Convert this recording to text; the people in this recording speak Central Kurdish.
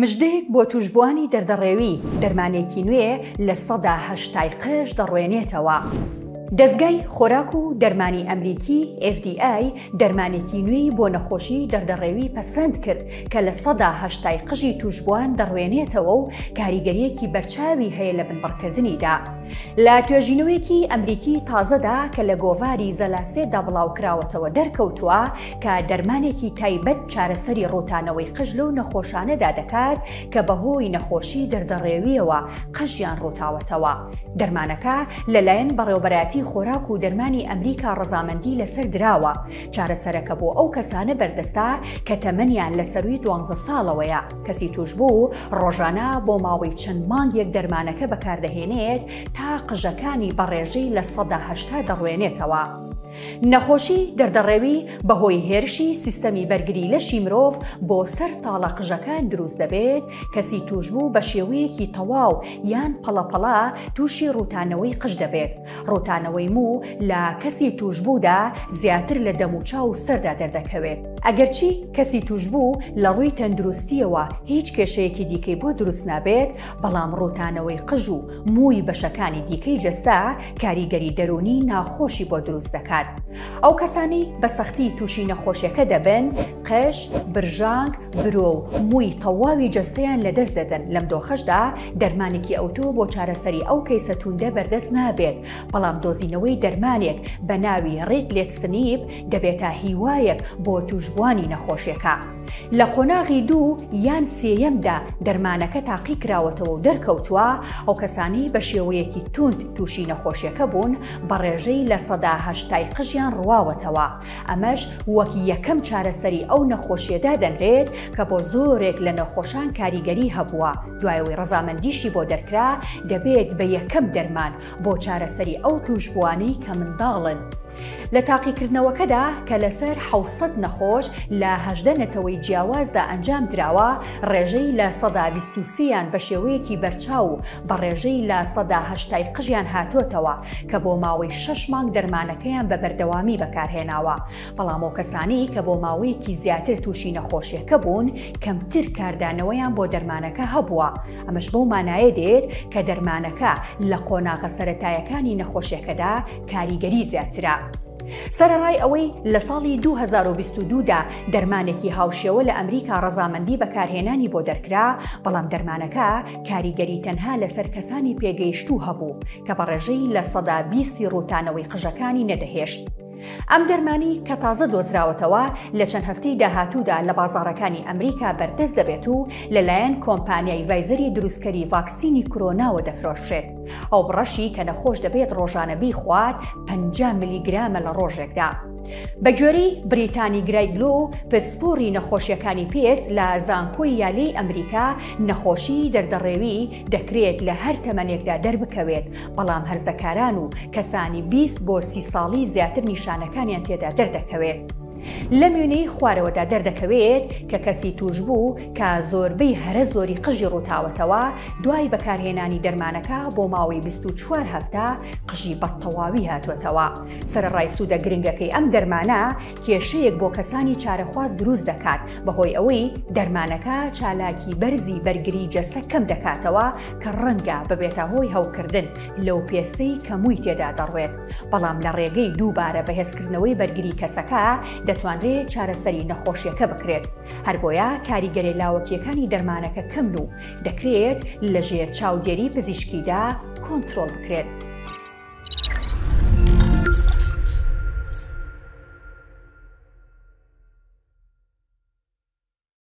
مژدەیەک بۆ تووشبووانی دەردەڕێوی، دەرمانێکی نوێ 80% ی قژ دەڕوێنێتەوە. دەزگای خۆراک و دەرمانی ئەمریکی، FDA، دەرمانێکی نوێی بۆ نەخۆشیی دەردەڕێوی پەسەند کرد کە 80% ی قژی تووشبووان دەڕوێنێتەوە و کاریگەرییەکی بەرچاوی هەیە لە بنبڕکردنیدا. لە توێژینەوەیەکی ئەمریکی تازەدا کە لە گۆڤاری زە لانسێتدا بڵاوکراوەتەوە دەرکەوتووە کە دەرمانێکی تایبەت چارەسەری ڕووتانەوەی قژ لەو نەخۆشانەدا دەکات کە بەهۆی نەخۆشی دەردەڕێوییەوە قژیان ڕووتاوەتەوە. دەرمانەکە لەلایەن بەڕێوەبەرایەتی خۆراک و دەرمانی ئەمریکا ڕەزامەندی لەسەر دراوە. چارەسەرەکە بۆ ئەو کەسانە بەردەستە کە تەمەنیان لە سەرووی دوانزە ساڵەوەیە. کەسی تووشبوو ڕۆژانە بۆ ماوەی چەند مانگێک دەرمانەکە بەکاردەهێنێت تا قژەکانی بە ڕێژەی 80% دەڕوێنێتەوە. نەخۆشی دەردەڕێوی بەهۆی هێرشی سیستەمی بەرگری لەشی مرۆڤ بۆ سەر تاڵە قژەکان دروست دەبێت، کەسی تووشبوو بە شێوەیەکی تەواو یان پەڵە پەڵە تووشی ڕووتانەوەی قژ دەبێت. ڕووتانەوەی موو لە کەسی تووشبوودا زیاتر لە دەموچاو و سەردا دەردەکەوێت. ئەگەرچی کەسی تووشبوو لە ڕووی تەندروستییەوە هیچ کێشەیەکی دیکەی بۆ دروست نابێت، بەڵام ڕووتانەوەی قژ و مووی بەشەکانی دیکەی جەستە کاریگەری دەروونی ناخۆشی بۆ دروست دەکات. ئەو کەسانەی بە سەختی تووشی نەخۆشیەکە دەبن، قژ، برژانگ، برۆ و مووی تەواوی جەستەیان لەدەست دەدەن، لەم دۆخەشدا دەرمانێکی ئەوتۆ بۆ چارەسەری ئەو کەیسە تووندە بەردەست نابێت، بەڵام دۆزینەوەی دەرمانێک بە ناوی ڕیتلێتسنیب دەبێتە هیوایەک بۆ تووشبووانی نەخۆشیەکە. لە قۆناغی دوو یان سێیەمدا دەرمانەکە تاقیکراوەتەوە و دەرکەوتووە ئەو کەسانەی بە شێوەیەکی تووند تووشی نەخۆشیەکە بوون بە ڕێژەی 80% ی قژیان ڕواوەتەوە، ئەمەش وەک یەکەم چارەسەری ئەو نەخۆشیە دادەنرێت کە بۆ زۆرێک لە نەخۆشان کاریگەری هەبووە، دوای ئەوەی ڕەزامەندیشی بۆ دەرکرا دەبێت بە یەکەم دەرمان بۆ چارەسەری ئەو تووشبووانەی کە منداڵن. لە تاقیکردنەوەکەدا کە لەسەر 700 نەخۆش لە 18 نەتەوەی جیاوازدا ئەنجام دراوە، ڕێژەی 23% یان بە شێوەیەکی بەرچاو و بە ڕێژەی 80% ی قژیان هاتۆتەوە کە بۆ ماوەی شەش مانگ دەرمانەکەیان بە بەردەوامی بەکارهێناوە، بەڵام ئەو کەسانەی کە بۆ ماوەیەکی زیاتر تووشی نەخۆشیەکە بوون کەمتر کاردانەوەیان بۆ دەرمانەکە هەبووە، ئەمەش بەو مانایە دێت کە دەرمانەکە لە قۆناغە سەرەتایەکانی نەخۆشیەکەدا کاریگەری زیاترە. سەرەڕای ئەوەی لە ساڵی 2022 دا دەرمانێکی هاوشێوە لە ئەمریکا ڕەزامەندی بەکارهێنانی بۆ دەرکرا، بەڵام دەرمانەکە کاریگەری تەنها لەسەر کەسانی پێگەیشتوو هەبوو کە بە ڕێژەی 20% ی ڕووتانەوەی قژەکانی نەدەهێشت. ئەم دەرمانی کە تازە دۆزراوەتەوە لە چەند هەفتەی داهاتوودا لە بازاڕەکانی ئەمریکا بەردەست دەبێت و لەلایەن کۆمپانیای ڤایزەری دروستکەری ڤاکسینی کرۆناوە دەفرۆشرێت. ئەو بڕەشی کە نەخۆش دەبێت ڕۆژانە بیخوات 50 ملیگرامە لە ڕۆژێکدا. بەگوێرەی بریتانی گرایگلۆ پسپۆڕی نەخۆشیەکانی پێست لە زانکۆی یالێی ئەمریکا، نەخۆشیی دەردەڕێوی دەکرێت لە هەر تەمەنێکدا دەربکەوێت، بەڵام هەرزەکاران و کەسانی 20 بۆ 30 ساڵی زیاتر نیشانەکانیان تێدا دەردەکەوێت. لەم وێنەی خوارەوەدا دەردەکەوێت کە کەسی تووشبوو کە زۆربەی هەرە زۆری قژی ڕووتاوەتەوە، دوای بەکارهێنانی دەرمانەکە بۆ ماوەی 24 هەفتە قژی بە تەواوی هاتووەتەوە. سەرەڕای سوودە گرنگەکەی ئەم دەرمانە، کێشەیەک بۆ کەسانی چارەخواز دروست دەکات بەهۆی ئەوەی دەرمانەکە چالاکی بەرزی بەرگری جەستە کەم دەکاتەوە کە ڕەنگە ببێتە هۆی هەوکردن لەو پێستەی کە مووی تێدا دەڕوێت، بەڵام لە ڕێگەی دووبارە بەهێزکردنەوەی بەرگری کەسەکە دەتوانرێت چارەسەری نەخۆشیەکە بکرێت، هەربۆیە کاریگەرێ لاوەکیەکانی دەرمانەکە کەمن و دەکرێت لەژێر چاودێری پزیشکیدا کۆنترۆڵ بکرێت.